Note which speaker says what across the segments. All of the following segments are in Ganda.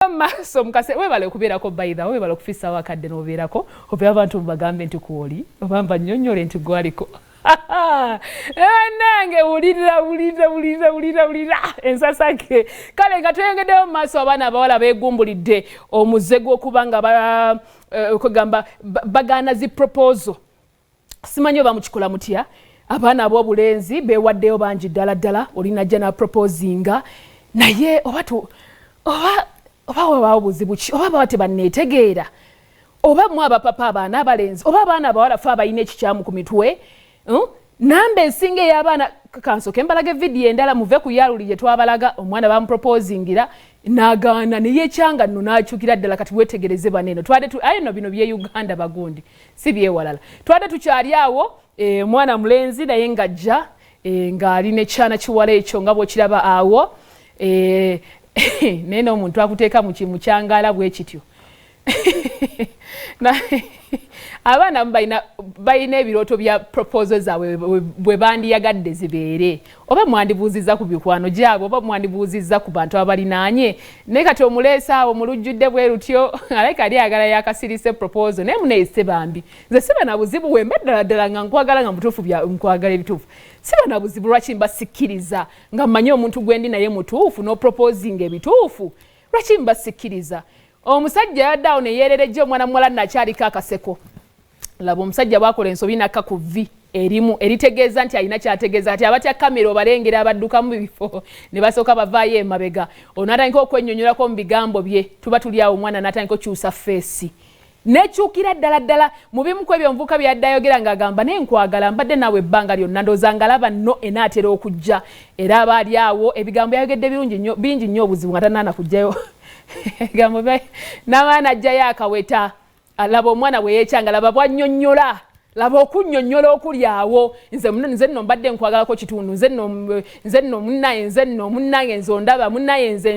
Speaker 1: Maaso mukase, webale okubeerako. Baitha, webale okufisaawo akadde n'obeerako, oba abantu mubagambe nti kwoli, oba mbannyonnyole nti gwaliko. Nange wulira, wulira, wulira, wulira, wulira ensasake. Kale nga tweyongeddeyo mu maaso, abaana abawala beegumbulidde omuze gw'okuba nga kwegamba bagaana zi proposal. Simanyi oba mukikola mutya. Abaana ab'obulenzi beewaddeyo bangi ddala ddala. Olinajja na proposinga, naye oba oba wabaawo buzibu ki, oba baba tebanneetegeera, oba mu abapapa abaana abalenzi oba abaana abawala fe abalina ekikyamu ku mitwe, Namba ensinga ey'abaana, kansooke mbalaga evidiyo endala, muve ku yaluli gye twabalaga omwana bamuproposingira n'agaana neyekyanga nno n'akyukira ddala. Kati wetegereze baneeno twadde, aye nno bino bye Uganda bagundi, si byewalala. Twadde tukyali awo, omwana mulenzi naye ng'ajja ng'ali nekyana kiwala ekyo nga bw'okiraba awo, naye n'omuntu akuteeka mu kyangala bwe kityo. Abaana balina ebirooto bya proposal zaabwe bwe bandiyagadde zibeere, oba mwandibuuzizza ku mikwano gyabwe, oba mwandibuuzizza ku bantu abalinaanye. Naye kati omuleesa awo mulujjudde bwe lutyo, alabika ali ayagala yakasirise proposal. Naye muneeyise bambi, nze siba na buzibu. Wemba ddala ddala nga nkwagala, nga mutuufu nkwagala ebituufu, siba na buzibu. Lwaki mba sikkiriza nga mmanyi omuntu gwendi naye mutuufu n'oproposinga ebituufu? Lwaki mba sikkiriza? Omusajja yadde awo neyeererejja omwana muwala nakyaliko akaseko. Laba omusajja bwakola ensobi, nakka ku vi erimu eritegeeza nti alina kyategeeza. Kati abatya kamera obalengera abaddukamu bifo ne basooka bavaayo emabega. Ono natandika okwennyonnyolako mu bigambo bye. Tuba tuli awo, omwana natandika okyusa face, nekyukira ddala ddala mu bimu ku ebyo omuvubuka byadde ayogera, ng'agamba, "Naye nkwagala, mbadde naawe ebbanga lyonna, ndowooza ngalaba nno enaatera okujja." Era aba ali awo, ebigambo yayogedde birungi nnyo, bingi nnyo. Obuzibu nga tanaana kujjayo ebigambo, n'abaana ajjayo akaweta. Laba omwana bwe yeekyanga, laba bwannyonnyola, laba okunnyonnyola okuli awo. Nze nno mbadde nkwagalako kitundu, nze nno munnaye, nze nno munnange, nze ondaba munnaye, nze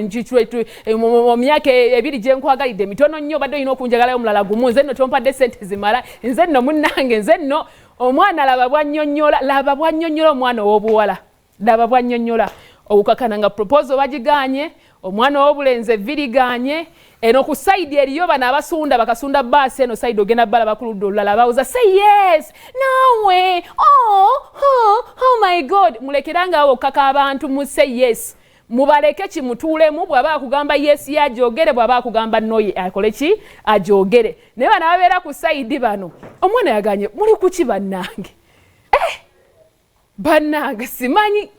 Speaker 1: mu myaka 2 gye nkwagalidde mitono nnyo, obadde olina okunjagalayo omulala gumu, nze nno tompadde sente zimala, nze nno munnange, nze nno omwana. Laba bwannyonnyola, laba bwannyonnyola omwana ow'obuwala, laba bwannyonnyola okukakana nga proposal bagiganye. Omwana ow'obulenzi evviriganye. Eno ku side eriyo bano abasunda, bakasunda baasi. Eno side ogenda balaba ku ludda olulala bawuza, "Say yes nawe." Oh, oh my God, mulekeranga awo okkaka abantu mu say yes. Mubaleke kimutuulemu. Bw'aba akugamba yes, ye ajogere. Bw'aba akugamba no, ye akole ki? Ajogere. Naye bano ababeera ku side bano, omwana yaganye, muli kuki bannange? Eh, bannange, simanyi,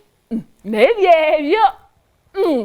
Speaker 1: naye byebyo.